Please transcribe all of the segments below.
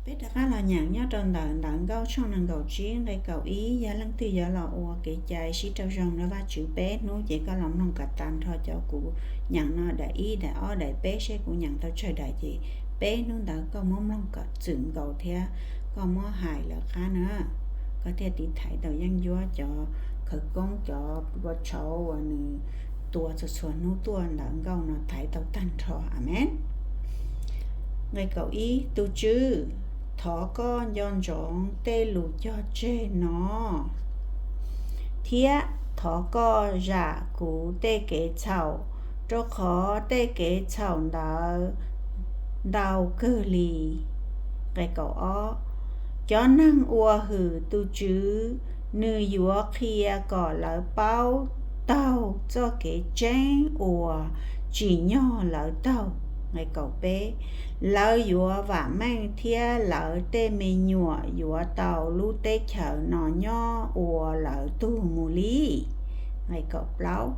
Peb rov qab los nyeem nyob rau ntawm Ntawv Nkauj tshooj nees nkaum tsib nqe kaum ib, yog leej twg yuav los ua kev cai sib raug zoo rau Vajtswv peb hnub ces koj los mloog kom tag nrho cov kuv nyeem no daim ib daim ob daim peb seb kuv nyeem tau tsawg daim ces peb hnub ntawd koj muab mloog kom txwm nkaus thiab koj muab hais lawv qab na, koj thiaj tiv thaiv tau yeeb ncuab cov khawv koob cov ua tshauv uas nws tua txhua txhua hnub tuaj Ntawv Nkauj no thaiv tau tag nrho. Amees. Nqe kaum ib, tus Tswv, thov koj nco ntsoov tej lus cog tseg no thiab thov koj zam kuv tej kev txhaum, rau qhov tej kev txhaum ntawd ntau kawg li. Nqe kaum ob, cov neeg uas hwm tus Tswv, nws yuav qhia kom lawv paub taug txoj kev tseeb uas tsim nyog lawv taug. Nqe kaum peb, lawv yuav vam meej thiab lawv tej me nyuam yuav tau lub teb chaws no nyob ua lawv tug mus li. Nqe kaum plaub,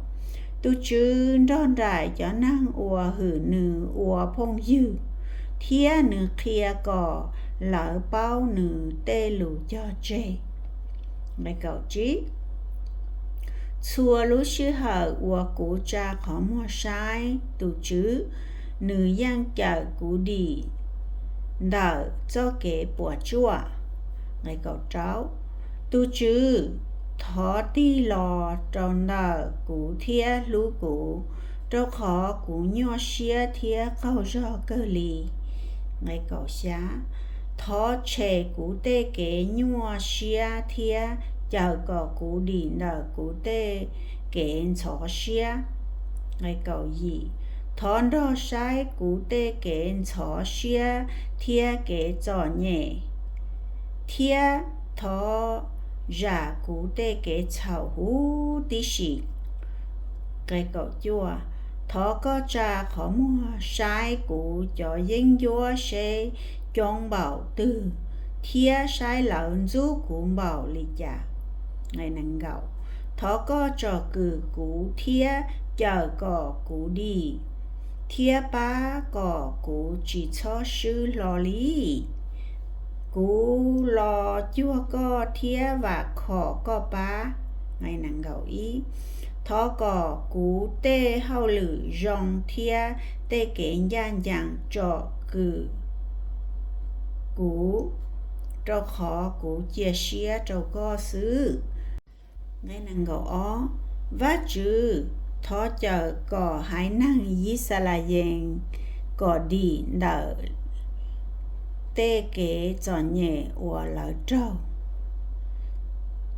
tus Tswv nrog nraim cov neeg uas hwm nws ua phooj ywg, thiab nws qhia kom lawv paub nws tej lus cog tseg. Nqe kaum tsib, txhua lub sij hawm uas kuv tsa qhov muag saib tus Tswv, nws yeej cawm kuv dim ntawm txoj kev puas tsuaj. Nqe kaum rau, tus Tswv, thov tig los rau ntawm kuv thiab hlub kuv, rau qhov kuv nyuaj siab thiab qaug zog kawg li. Nqe kaum xya, thov tshem kuv tej kev nyuaj siab thiab cawm kom kuv dim ntawm kuv tej kev ntxhov siab. Nqe kaum yim, thov nrog saib kuv tej kev ntxhov siab thiab kev txom nyem, thiab thov zam kuv tej kev txhaum huv tib si. Nqe kaum cuaj, thov koj tsa qhov muag saib kuv cov yeeb ncuab seb coob npaum twg, thiab saib lawv ntxub kuv npaum li cas. Nqe nees nkaum, thov koj tsom kwm kuv thiab cawm kom kuv dim, thiab pab kom kuv tsis txhob swb hlo li. Kuv los cuag koj thiab vam khom koj pab. Nqe nees nkaum ib, thov kom kuv tej hauj lwm zoo thiab tej kev ncaj ncees tsom kwm kuv, rau qhov kuv cia siab rau koj xwb. Nqe nees nkaum ob, Vajtswv, thov cawm kom haiv neeg Yixalayees kom dim ntawm tej kev txom nyem uas lawv raug.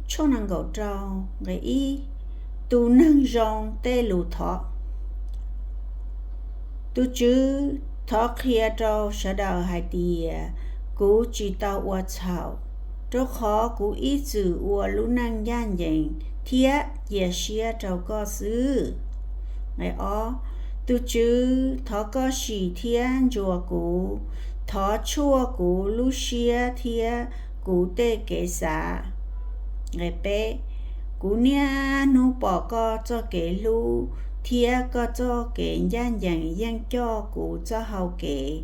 Tshooj nees nkaum rau, nqe ib, tus neeg zoo tej lus thov. Tus Tswv, thov qhia rau sawv daws hais tias kuv tsis tau ua txhaum, rau qhov kuv ib txwm ua lub neej ncaj ncees thiab cia siab rau koj xwb. Nqe ob, tus Tswv, thov koj sim thiab ntsuas kuv, thov tshuaj kuv lub siab thiab kuv tej kev xav. Nqe peb, kuv niaj hnub pom koj txoj kev hlub thiab koj txoj kev ncaj ncees yeej coj kuv txoj hau kev.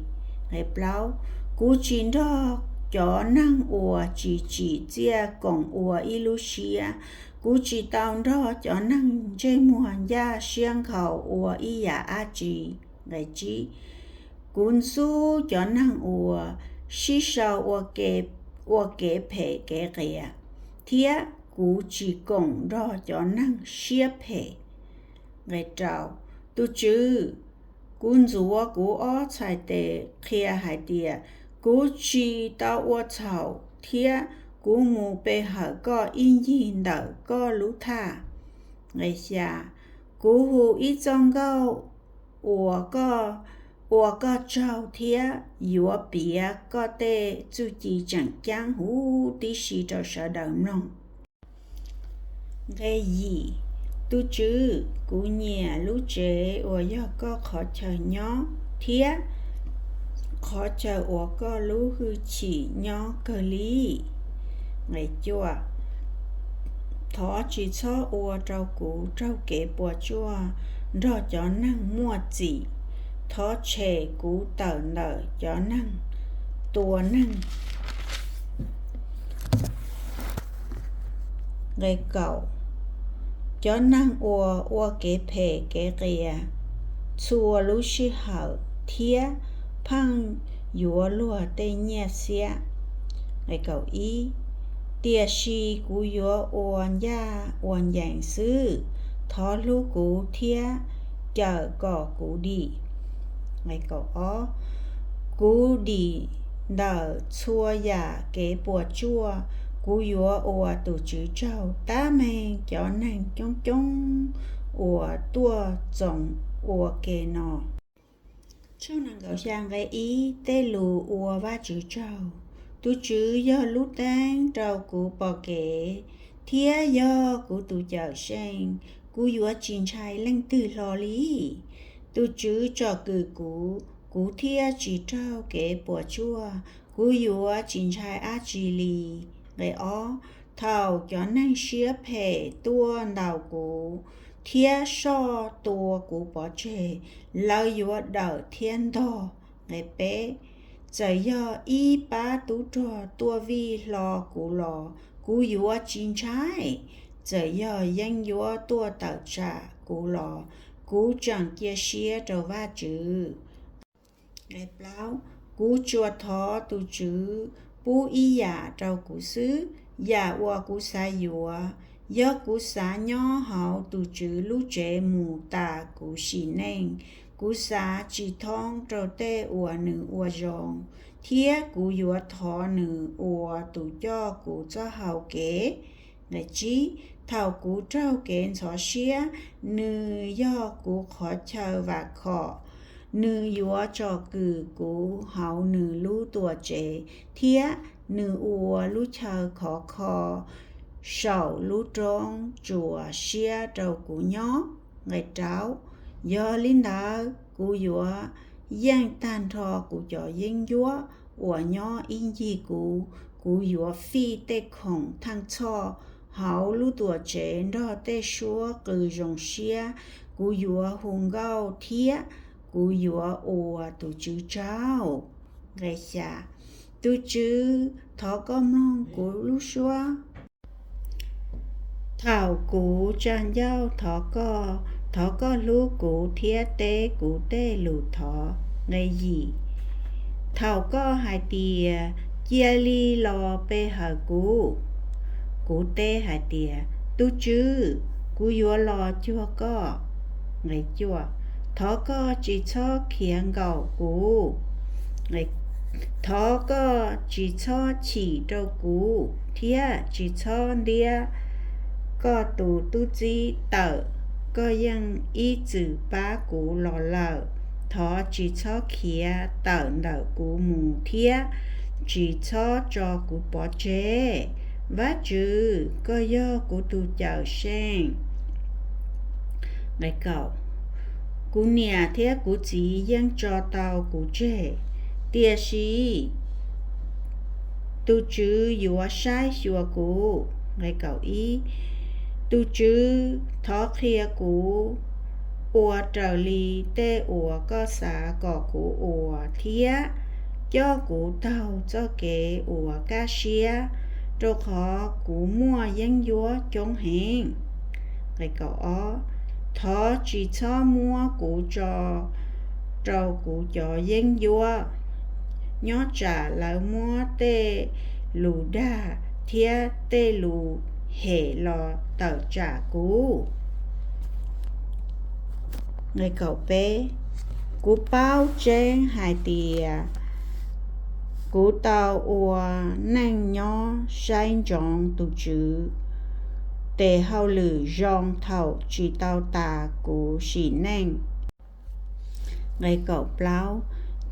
Nqe plaub, kuv tsis nrog cov neeg uas tsis tsim txiaj koom ua ib lub siab, kuv tsis tau nrog cov neeg ntsej muag ncaj siab nkhaus ua ib yam dab tsi. Nqe tsib, kuv ntxub cov neeg uas sib sau ua kev phem kev qias, thiab kuv tsis koom nrog cov neeg siab phem. Nqe rau, tus Tswv, kuv ntxuav kuv ob txhais tes qhia hais tias kuv tsis tau ua txhaum, thiab kuv mus pe hawm koj ib ncig ntawm koj lub thaj. Nqe xya, kuv hu ib txoj nkauj ua koj tsaug thiab yuav piav koj tej txuj ci tseem ceeb huv tib si rau sawv daws mloog. Nqe yim, tus Tswv, kuv nyiam lub tsev uas yog koj qhov chaw nyob, thiab qhov chaw uas koj lub hwj chim nyob kawg li. Nqe cuaj, thov tsis txhob ua rau kuv raug kev puas tsuaj nrog cov neeg muaj txim, thov tshem kuv tawm ntawm cov neeg tua neeg. Nqe kaum. Cov neeg uas ua kev phem kev qias txhua lub sij hawm thiab pheej yuav luag tej nyiaj xiab. Nqe kaum ib. Tiam sis kuv yuav ua ncaj ua ncees xwb, thov hlub kuv thiab cawm kom kuv dim. Nqe kaum ob. Kuv dim ntawm txhua yam kev puas tsuaj, kuv yuav ua tus Tswv tsaug tab meeg cov neeg coob coob uas tuaj txoos ua ke no. Tshooj nees nkaum xya nqe ib, tej lus ua Vajtswv tsaug. Tus Tswv yog lub teeb rau kuv pom kev, thiab yog kuv tus cawm seej, kuv yuav tsis ntshai leej twg hlo li. Tus Tswv tsom kwm kuv, kuv thiaj tsis raug kev puas tsuaj, kuv yuav tsis ntshai dab tsi li. Nqe ob, thaum cov neeg siab phem tuaj ntaus kuv thiab soj tua kuv pov tseg, lawv yuav dawm thiab ntog. Nqe peb, txawm yog ib pab tub rog tuaj vij hlo kuv los kuv yuav tsis ntshai, txawm yog yeeb ncuab tuaj tawm tsam kuv los kuv tseem cia siab rau Vajtswv. Nqe plaub, kuv tsuas thov tus Tswv pub ib yam rau kuv xwb, yam uas kuv xav yuav. Yog kuv xav nyob hauv tus Tswv lub tsev mus tas kuv sim neej, kuv xav tsis thoob rau tej uas nws ua zoo, thiab kuv yuav thov nws ua tus coj kuv txoj hau kev. Nqe tsib, thaum kuv raug kev ntxhov siab, nws yog kuv qhov chaw vam khom, nws yuav tsom kwm kuv hauv nws lub tuam tsev, thiab nws ua lub chaw khov kho saum lub roob tsuas siab rau kuv nyob. Nqe rau, yog li ntawd kuv yuav yeej tag nrho kuv cov yeeb ncuab uas nyob ib ncig kuv, kuv yuav fij tej khoom theej txhoj hauv lub tuam tsev nrog tej suab qw zoo siab, kuv yuav hu nkauj thiab kuv yuav ua tus Tswv tsaug. Nqe xya, tus Tswv, thov koj mloog kuv lub suab. Thaum kuv tsa ncauj thov koj, thov koj hlub kuv thiab teb kuv tej lus thov. Nqe yim, thaum koj hais tias, cia li los pe hawm kuv, kuv teb hais tias, tus Tswv, kuv yuav los cuag koj. Nqe cuaj, thov koj tsis txhob khiav nkaum kuv. Thov koj tsis txhob chim rau kuv thiab tsis txhob ntiab koj tus tub txib tawm, koj yeej ib txwm pab kuv los lawm. Thov tsis txhob khiav tawm ntawm kuv mus thiab tsis txhob tso kuv pov tseg. Vajtswv, koj yog kuv tus cawm seej. Nqe kaum, kuv niam thiab kuv txiv yeej tso tau kuv tseg, tiam sis tus Tswv yuav saib xyuas kuv. Nqe kaum ib, tus Tswv, thov qhia kuv ua raws li tej uas koj xav kom kuv ua thiab coj kuv taug txoj kev uas kaj siab, rau qhov kuv muaj yeeb ncuab coob heev. Nqe kaum ob, thov tsis txhob muab kuv tso rau kuv cov yeeb ncuab, nyob tsam lawv muab tej lus dag thiab tej lus hem los tawm tsam kuv. Nqe kaum peb, kuv paub tseeb hais tias kuv tau ua neej nyob saib ntsoov tus Tswv tes hauj lwm zoo thaum tsis tau tas kuv sim neej. Nqe kaum plaub,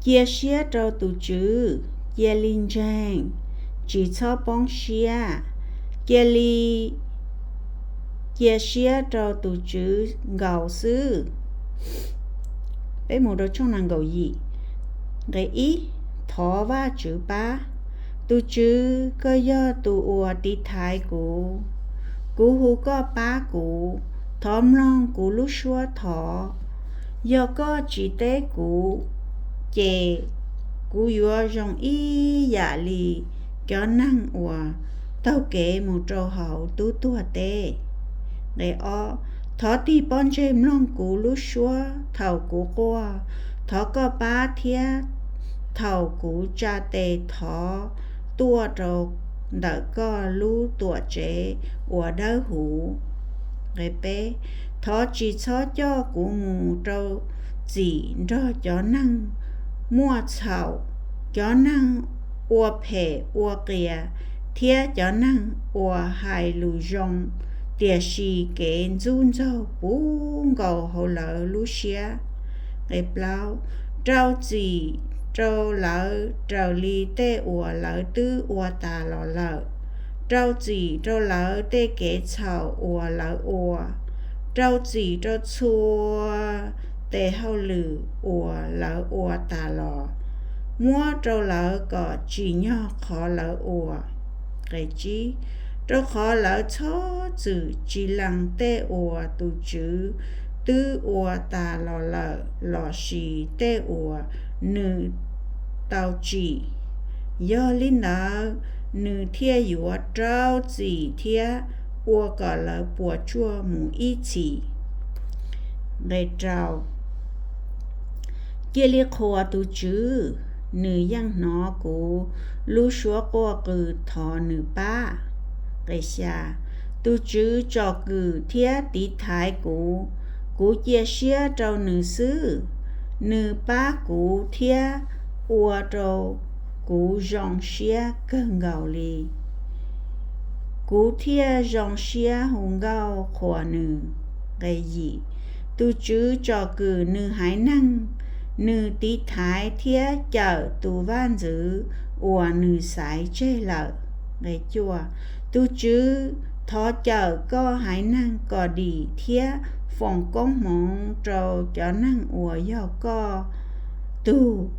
cia siab rau tus Tswv, cia li ntseeg, tsis txhob poob siab, cia li cia siab rau tus Tswv nkaus xwb. Peb mus rau tshooj nees nkaum yim, nqe ib, thov Vajtswv pab. Tus Tswv, koj yog tus uas tiv thaiv kuv, kuv hu koj pab kuv, thov mloog kuv lub suab thov. Yog koj tsis teb kuv, ces Kuv yuav zoo ib yam li cov neeg uas taug kev mus rau hauv tub tuag teb. Nqe ob, thov tig pob ntseg mloog kuv lub suab thaum kuv quaj, thov koj pab thiab thaum kuv tsa tes thov tuaj rau ntawm koj lub tuam tsev uas dawb huv. Nqe peb, thov tsis txhob coj kuv mus rau txim nrog cov neeg muaj txhaum, cov neeg ua phem ua qias, thiab cov neeg uas hais lus zoo, tiam sis kev ntxub ntxaug puv nkaus hauv lawv lub siab. Nqe plaub, rau txim rau lawv raws li tej uas lawv twb ua tas los lawm, rau txim rau lawv tej kev txhaum uas lawv ua, rau txim rau txhua tes hauj lwm uas lawv ua tas los, muab rau lawv kom tsim nyog qhov lawv ua. Nqe tsib, rau qhov lawv txhob txwm tsis lees tej uas tus Tswv twb ua tas los lawm lossis tej uas nws tau tsim. Yog li ntawd, nws thiaj yuav rau txim thiab ua kom lawv puas tsuaj mus ib txhis. Nqe rau, cia li qhuas tus Tswv, nws yeej hnov kuv lub suab quaj qw thov nws pab. Nqe xya, tus Tswv tsom kwm thiab tiv thaiv kuv, kuv cia siab rau nws xwb. Nws pab kuv thiab ua rau kuv zoo siab kawg nkaus li, kuv thiaj zoo siab hu nkauj qhuas nws. Nqe yim, tus Tswv tsom kwm nws haiv neeg, nws tiv thaiv thiab cawm tus vaj ntxwv uas nws xaiv tseg lawm. Nqe cuaj, tus Tswv thov cawm koj haiv neeg kom dim thiab foom koob hmoov rau cov neeg uas yog koj tug,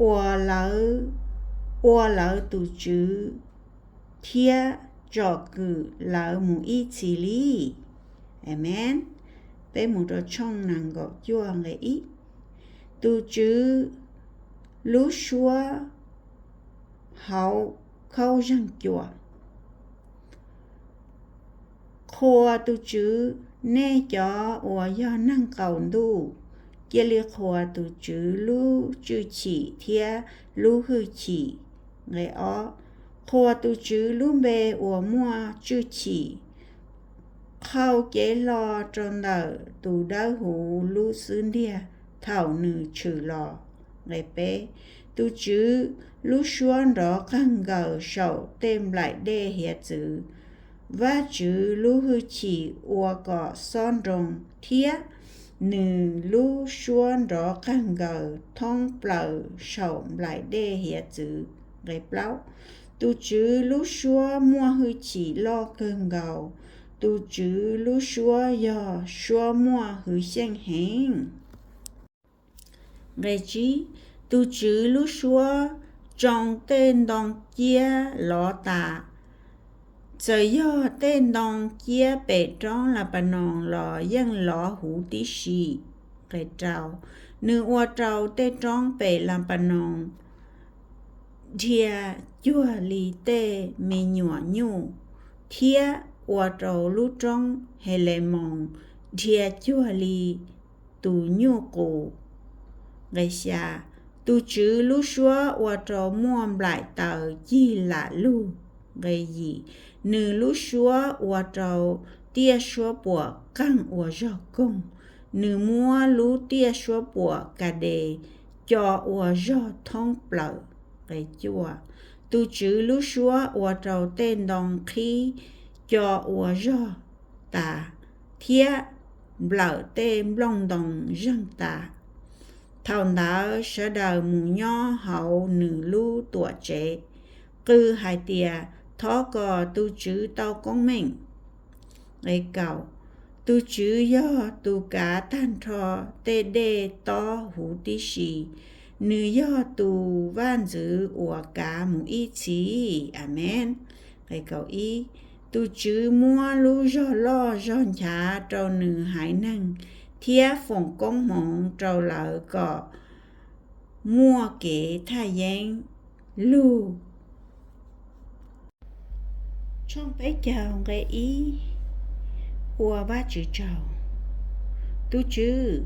ua lawv, ua lawv tus Tswv thiab tsom kwm lawv mus ib txhis li. Amees. Peb mus rau tshooj nees nkaum cuaj nqe ib. Tus Tswv lub suab hauv khaub zeeg cua. Qhuas tus Tswv, nej cov uas yog neeg qaum ntuj, cia li qhuas tus Tswv lub tswj chim thiab lub hwj chim. Nqe ob, qhuas tus Tswv lub npe uas muaj tswj chim, qhau cev hlo rau ntawm tus dawb huv lub xub ntiag thaum nws tshwm los. Nqe peb, tus Tswv lub suab nrov qawg nkaws saum tej nplaim dej hiav txwv. Vajtswv lub hwj chim ua kom xob nroo, thiab nws lub suab nrov qawg nkaws thoob plaws saum nplaim dej hiav txwv. Nqe plaub, tus Tswv lub suab muaj hwj chim loj kawg nkaus, tus Tswv lub suab yog suab muaj hwj xyeej heev. Nqe tsib, tus Tswv lub suab tsoo tej ntoo ciab lov tas. Txawm yog tej ntoo ciab pem roob Lapanus los yeej lov huv tib si. Nqe rau, nws ua rau tej roob pem Lapanus dhia cuag li tej me nyuam nyuj, thiab ua rau lub roob Helimoos dhia cuag li tus nyuj qus. Nqe xya, tus Tswv lub suab ua rau muaj nplaim taws cig lam lug. Nqe yim, nws lub suab ua rau tiaj suab puam qeeg uas zog koog, nws muab lub tiaj suab puam Kades co ua zog thoob plaws. Nqe cuaj, tus Tswv lub suab ua rau tej ntoo qhib co ua zog tas, thiab nplawm tej nplooj ntoo zeeg tas. Thaum ntawd sawv daws mus nyob hauv nws lub tuam tsev, qw hais tias, Thov kom tus Tswv tau koob meej. Nqe kaum, tus Tswv yog tus kav tag nrho tej dej tob huv tib si, nws yog tus vaj ntxwv uas kav mus ib txhis. Amees. Nqe kaum ib, tus Tswv muab lub zog loj zog nchav rau nws haiv neeg, thiab foom koob hmoov rau lawv kom muaj kev thaj yeeb lug. Tshooj peb caug nqe ib, ua Vajtswv tsaug. Tus Tswv,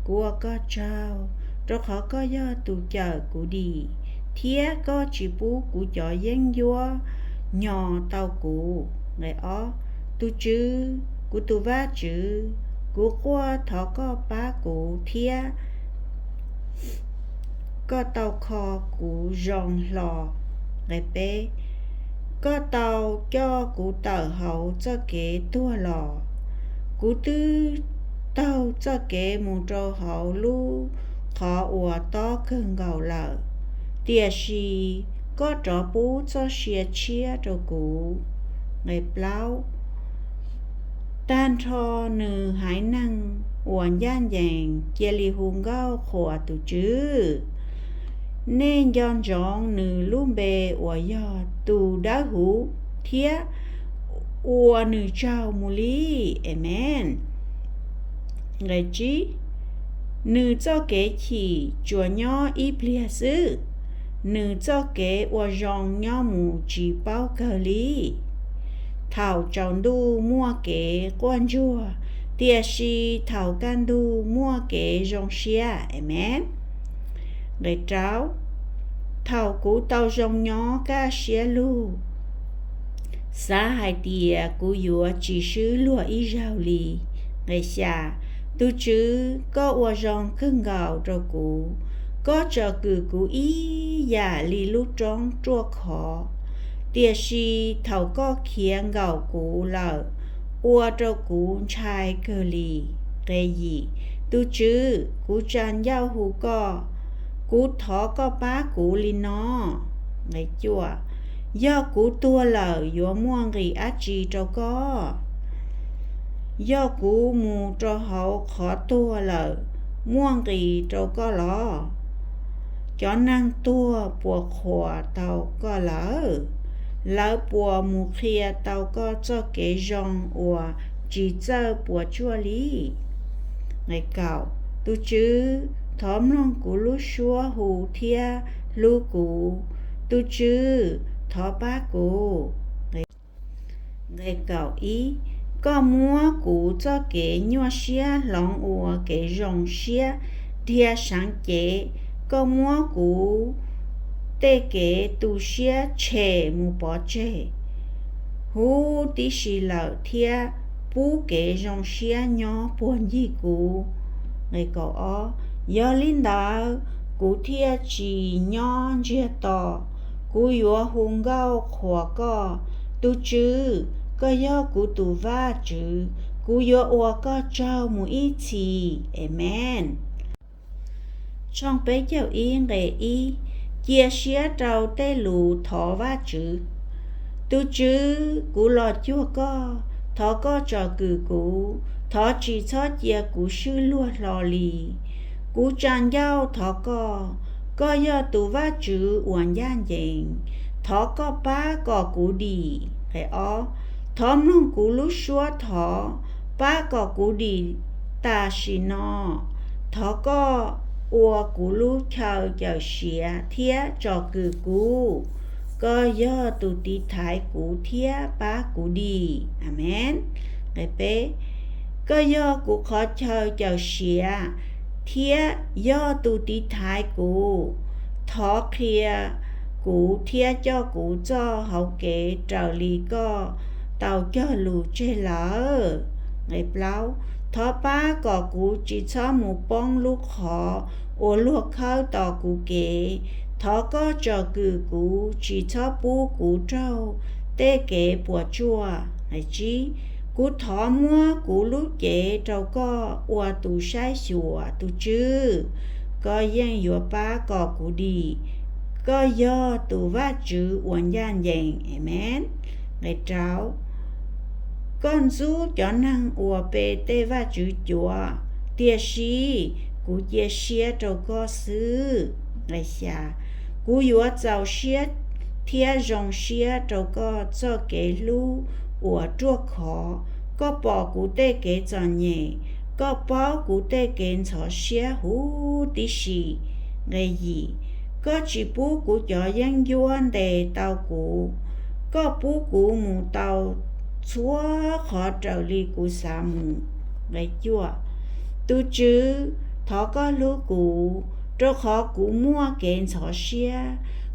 kuv ua koj tsaug, rau qhov koj yog tus cawm kuv dim, thiab koj tsis pub kuv cov yeeb ncuab nyo tau kuv. Nqe ob, tus Tswv, kuv tus Vajtswv, kuv quaj thov koj pab kuv thiab koj tau kho kuv zoo hlo. Nqe peb, koj tau coj kuv tawm hauv txoj kev tuag los, kuv twb taug txoj kev mus rau hauv lub qhov uas tob kawg nkaus lawm, tiam sis koj rov pub txoj sia tshiab rau kuv. Nqe plaub, tag nrho nws haiv neeg uas ncaj ncees cia li hu nkauj qhuas tus Tswv. Nej nco ntsoov nws lub npe uas yog tus dawb huv thiab ua nws tsaug mus li. Amees. Nqe tsib, nws txoj kev chim tsuas nyob ib pliag xwb, nws txoj kev ua zoo nyob mus tsis paub kawg li. Thaum tsaus ntuj muaj kev quaj ntsuag, tiam sis thaum kaj ntug muaj kev zoo siab. Amees. Nqe rau, thaum kuv tau zoo nyob kaj siab lug, xav hais tias kuv yuav tsis swb luag ib zaug li. Nqe xya, tus Tswv, koj ua zoo kawg nkaus rau kuv, koj tsom kwm kuv ib yam li lub roob ruaj khov, tiam sis thaum koj khiav nkaum kuv lawm, ua rau kuv ntshai kawg li. Nqe yim, tus Tswv, kuv tsa ncauj hu koj, kuv thov koj pab kuv li no. Nqe cuaj, yog kuv tuag lawm yuav muaj nqis dab tsi rau koj? Yog kuv mus rau hauv qhov tuag lawm, muaj nqis rau koj los? Cov neeg tuag puas qhuas tau koj lawm? Lawv puas mus qhia tau koj txoj kev zoo uas tsis txawj puas tsuaj li? Nqe kaum, tus Tswv, thov mloog kuv lub suab hu thiab hlub kuv. Tus Tswv, thov pab kuv. Nqe kaum ib, koj muab kuv txoj kev nyuaj siab hloov ua kev zoo siab dhia seev cev, koj muab kuv tej kev tu siab tshem mus pov tseg huv tib si lawm thiab pub kev zoo siab nyob puag ncig kuv. Nqe kaum ob, yog li ntawd kuv thiaj tsis nyob ntsiag to, kuv yuav hu nkauj qhuas koj. Tus Tswv, koj yog kuv tus Vajtswv, kuv yuav ua koj tsaug mus ib txhis. Amees. Tshooj peb caug ib nqe ib, cia siab rau tej lus thov Vajtswv. Tus Tswv, kuv los cuag koj, thov koj tsom kwm kuv, thov tsis txhob cia kuv swb luag hlo li. Kuv tsa ncauj thov koj, koj yog tus Vajtswv uas ncaj ncees, thov koj pab kom kuv dim. Nqe ob, thov mloog kuv lub suab thov, pab kom kuv dim tam sim no. Thov koj ua kuv lub chaw cawm siav thiab tsom kwm kuv. Koj yog tus tiv thaiv kuv thiab pab kuv dim. Amees. Nqe peb, koj yog kuv qhov chaw cawm siav thiab yog tus tiv thaiv kuv. Thov qhia kuv thiab coj kuv txoj hau kev raws li koj tau cog lus tseg lawm. Nqe plaub, thov pab kom kuv tsis txhob mus poob lub qhov uas luag khawb tos kuv kev. Thov koj tsom kwm kuv tsis txhob pub kuv raug tej kev puas tsuaj. Nqe tsib, kuv thov muab kuv lub cev rau koj ua tus saib xyuas. Tus Tswv, koj yeej yuav pab kom kuv dim. Koj yog tus Vajtswv uas ncaj ncees. Amees. Nqe rau, koj ntxub cov neeg uas pe tej vaj tswv cuav, tiam sis kuv cia siab rau koj xwb. Nqe xya, kuv yuav txaus siab thiab zoo siab rau koj txoj kev hlub uas ruaj khov. Koj pom kuv tej kev txom nyem, koj paub kuv tej kev ntxhov siab huv tib si. Nqe yim, koj tsis pub kuv cov yeeb ncuab ntes tau kuv, koj pub kuv mus tau txhua qhov raws li kuv xav mus. Nqe cuaj, tus Tswv, thov koj hlub kuv, rau qhov kuv muaj kev ntxhov siab,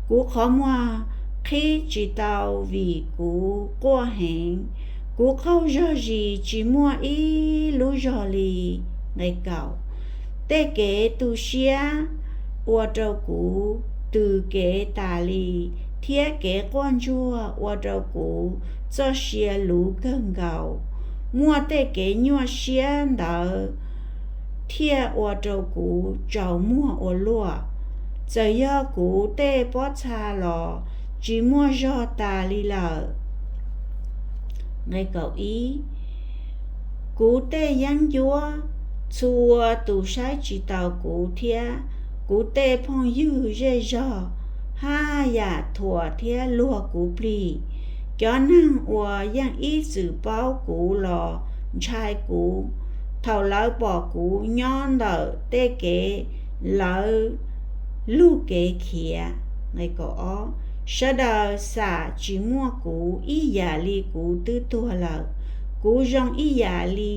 kuv qhov muag qhib tsis tau vim kuv quaj heev, kuv qaug zog zis tsis muaj ib lub zog li. Nqe kaum, tej kev tu siab ua rau kuv tws kev tas li, thiab kev quaj ntsuag ua rau kuv txoj sia luv kawg nkaus. Muaj tej kev nyuaj siab ntawd thiaj ua rau kuv tsaus muag ua luaj. Txawm yog kuv tej pob txha los tsis muaj zog tas li lawm. Nqe kaum ib, kuv tej yeeb ncuab, txhua tus saib tsis taus kuv thiab kuv tej phooj ywg zej zog haj yam thuam thiab luag kuv plig. Cov neeg uas yeej ib txwm paub kuv los ntshai kuv thaum lawv pom kuv nyob ntawm tej kev lawv lug kev khiav. Nqe kaum ob, sawv daws xam tsis muaj kuv ib yam li kuv twb tuag lawm, kuv zoo ib yam li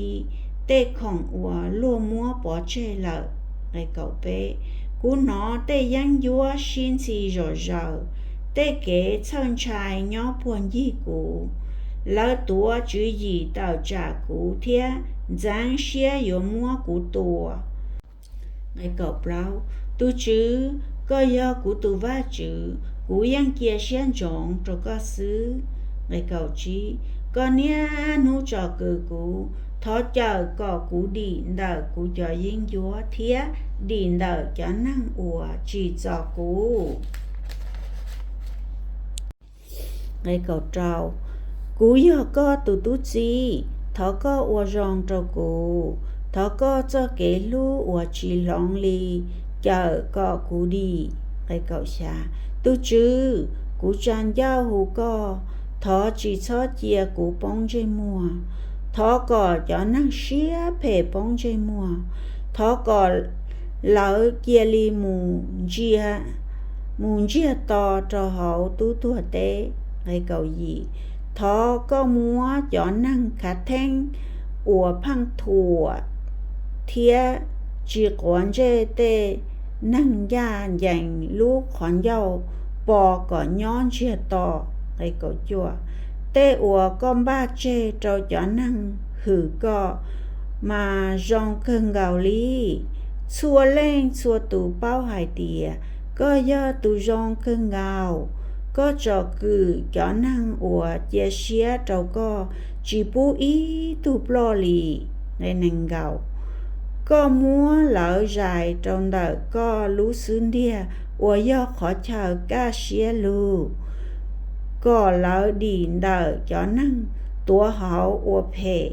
tej khoom uas luag muab pov tseg lawm. Nqe kaum peb, kuv hnov tej yeeb ncuab sib ntxhi zom zaws, tej kev txhawj ntshai nyob puag ncig kuv. Lawv tuav tswv yim tawm tsam kuv thiab ntxeev siab yuav muab kuv tua. Nqe kaum plaub, tus Tswv, koj yog kuv tus Vajtswv, kuv yeej cia siab ntsoov rau koj xwb. Nqe kaum tsib, koj niaj hnub tsom kwm kuv, thov cawm kom kuv dim ntawm kuv cov yeeb ncuab thiab dim ntawm cov neeg uas tsim txom kuv. Nqe kaum rau, kuv yog koj tus tub txib, thov koj ua zoo rau kuv, thov koj txoj kev hlub uas tsis hloov li cawm kom kuv dim. Nqe kaum xya, tus Tswv, kuv tsa ncauj hu koj, thov tsis txhob cia kuv poob ntsej muag. Thov kom cov neeg siab phem poob ntsej muag, thov kom lawv cia li mus ntsiag to rau hauv tub tuag teb. Nqe kaum yim, thov koj muab cov neeg khav theeb uas pheej thuam thiab tsis quav ntsej tej neeg ncaj ncees lub qhov ncauj pos kom nyob ntsiag to. Nqe kaum cuaj, tej uas koj npaj tseg rau cov neeg hwm koj mas zoo kawg nkaus li. Txhua leej txhua tus paub hais tias koj yog tus zoo kawg nkaus. Koj tsom kwm cov neeg uas cia siab rau koj tsis pub ib tug ploj li. Nqe nees nkaum, koj muab lawv zais rau ntawm koj lub xub ntiag uas yog qhov chaw kaj siab lug, kom lawv dim ntawm cov neeg tuav hauv ua phem.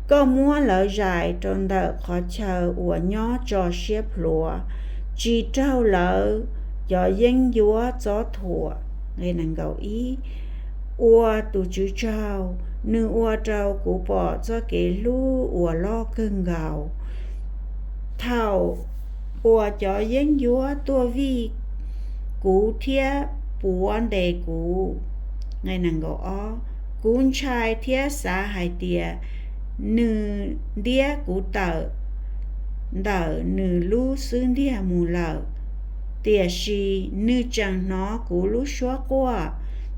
Koj muab lawv zais rau ntawm qhov chaw uas nyob tso siab plhuav, tsis raug lawv cov yeeb ncuab txob thuam. Nqe nees nkaum ib, ua tus Tswv tsaug, nws ua rau kuv pom txoj kev hlub uas loj kawg nkaus thaum uas cov yeeb ncuab tuaj vij kuv thiab puav ntes kuv. Nqe nees nkaum ob, kuv ntshai thiab xav hais tias nws ntiab kuv tawm ntawm nws lub xub ntiag mus lawm, tiam sis nws tseem hnov kuv lub suab quaj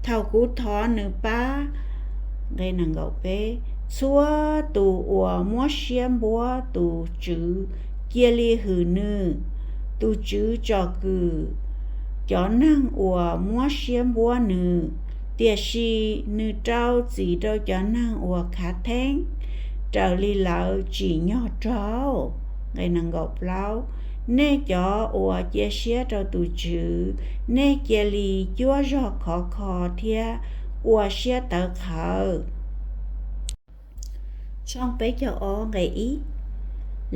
thaum kuv thov nws pab. Nqe nees nkaum peb, txhua tus uas muab siab npuab tus Tswv cia li hwm nws. Tus Tswv tsom kwm cov neeg uas muab siab npuab nws, tiam sis nws rau txim rau cov neeg uas khav theeb raws li lawv tsim nyog raug. Nqe nees nkaum plaub, nej cov uas cia siab rau tus Tswv, nej cia li cuab zog khov kho thiab ua siab tawv qhawv. Tshooj peb caug ob nqe ib,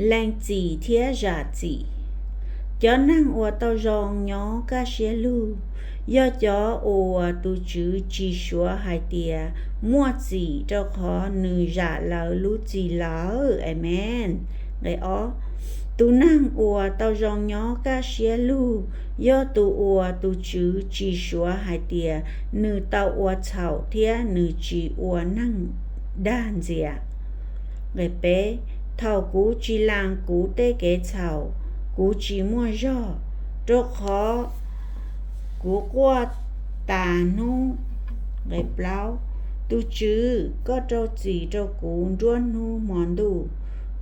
lees txim thiab zam txim. Cov neeg uas tau zoo nyob kaj siab lug yog cov uas tus Tswv tsis suav hais tias muaj txim rau qhov nws zam lawv lub txim lawm. Amees. Nqe ob, Tus neeg uas tau zoo nyob kaj siab lug yog tus uas tus Tswv tsis suav hais tias nws tau ua txhaum thiab nws tsis ua neeg dag ntxias. Thaum kuv tsis lees kuv tej kev txhaum, kuv tsis muaj zog, rau qhov kuv quaj tas hnub. Tus Tswv, koj rau txim rau kuv nruab hnub hmo ntuj.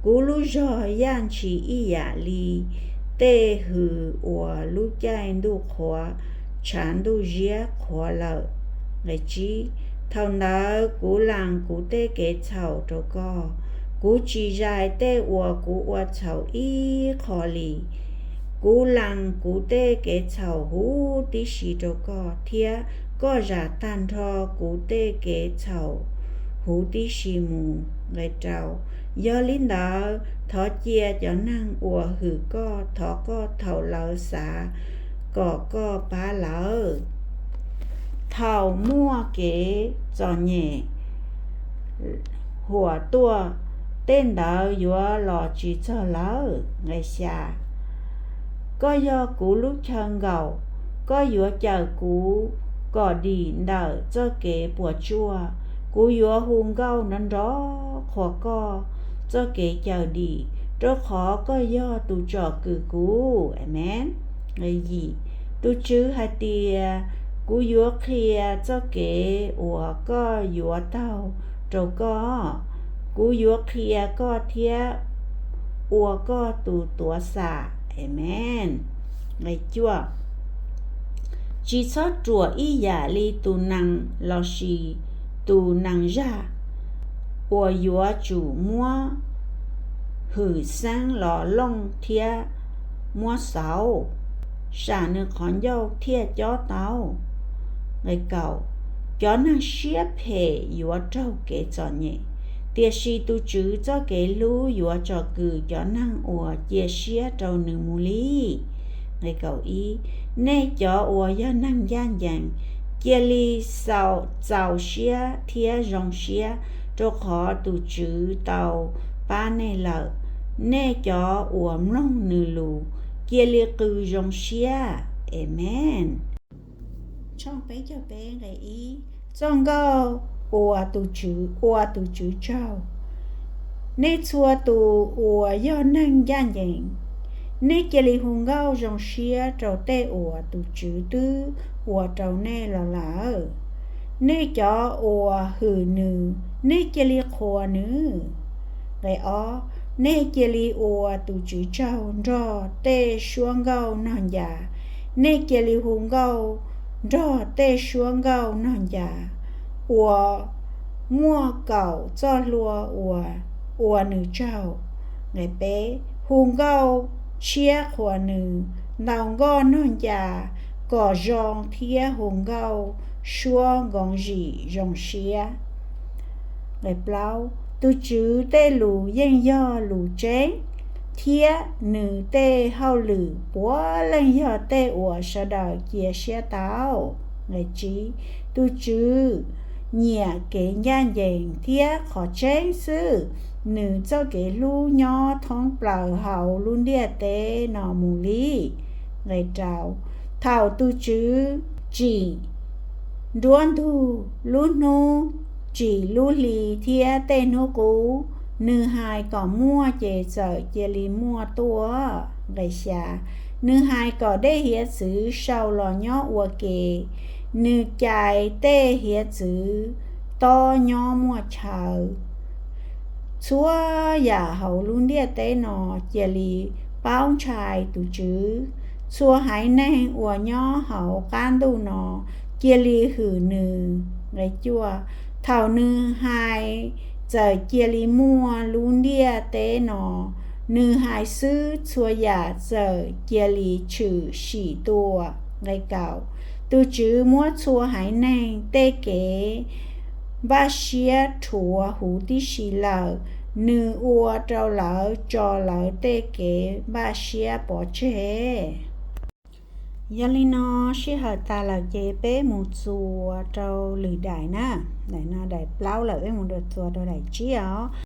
Kuv lub zog yaj ntshis ib yam li tej hws uas lub caij ntuj qhuav, tshav ntuj ziab qhuav lawm. Thaum ntawd kuv lees kuv tej kev txhaum rau koj, kuv tsis zais tej uas kuv ua txhaum ib qho li. Kuv lees kuv tej kev txhaum huv tib si rau koj, thiab koj zam tag nrho kuv tej kev txhaum huv tib si mus. Yog li ntawd, thov cia cov neeg uas hwm koj thov koj thaum lawv xav kom koj pab lawv. Thaum muaj kev txom nyem huam tuaj, tej ntawd yuav los tsis txog lawv. Koj yog kuv lub chaw nkaum, koj yuav cawm kuv kom dim ntawm txoj kev puas tsuaj. Kuv yuav hu nkauj nrov nrov qhuas koj txoj kev cawm dim, rau qhov koj yog tus tsom kwm kuv. Amees. Tus Tswv hais tias, kuv yuav qhia txoj kev uas koj yuav taug rau koj, kuv yuav qhia koj thiab ua koj tus tuav xam. Amees. Tsis txhob ruam ib yam li tus nees lossis tus nees zaj uas yuav tsum muab hwm xeeb los looj thiab muab xauv, sam nws qhov ncauj thiaj cob tau. Cov neeg siab phem yuav raug kev txom nyem, tiam sis tus Tswv txoj kev hlub yuav tsom kwm cov neeg uas cia siab rau nws mus li. Nej cov uas yog neeg ncaj ncees, cia li txaus siab thiab zoo siab, rau qhov tus Tswv tau pab nej lawm. Nej cov uas mloog nws lus, cia li qw zoo siab. Amees. Txoj nkauj uas tus Tswv, ua tus Tswv tsaug. Nej txhua tus uas yog neeg ncaj ncees, nej cia li hu nkauj zoo siab rau tej uas tus Tswv twb ua rau nej los lawm. Nej cov uas hwm nws, nej cia li qhuas nws. Nqe ob, nej cia li ua tus Tswv tsaug nrog tej suab nkauj nog ncas. Nej cia li hu nkauj nrog tej suab nkauj nog ncas uas muaj kaum txoj hlua uas ua nws tsaug. Nqe peb, hu nkauj tshiab qhuas nws, ntaus nkoj nog ncas kom zoo thiab hu nkauj suab nkoos zim zoo siab. Nqe plaub, tus Tswv tej lus yeej yog lus tseeb, thiab nws tej hauj lwm puav leej yog tej uas sawv daws cia siab tau. Nqe tsib, tus Tswv nyiam kev ncaj ncees thiab qhov tseeb xwb, nws txoj kev hlub nyob thoob plaws hauv lub ntiaj teb no mus li. Nqe rau, thaum tus Tswv tsim nruab ntug, lub hnub, tsim lub hli thiab tej hnub qub, nws hais kom muaj ces txawm cia li muaj tuaj. Nqe xya, nws hais kom dej hiav txwv sau los nyob ua ke, nws cais tej hiav txwv tob nyob muaj chaw. Txhua yam hauv lub ntiaj teb no cia li paub ntshai tus Tswv. Txhua haiv neeg uas nyob hauv qab ntuj no cia li hwm nws. Nqe cuaj, thaum nws hais txawm cia li muaj lub ntiaj teb no, nws hais xwb txhua yam txawm cia li tshwm sim tuaj. Nqe kaum, tus Tswv muab txhua haiv neeg tej kev npaj siab rhuav huv tib si lawm, nws ua rau lawv tso lawv tej kev npaj siab pov tseg. Yog li no, sij hawm tas lawm ces peb mus txuas rau lwm daim na. Daim no daim plaub lawm, peb mus txuas rau daim tsib os.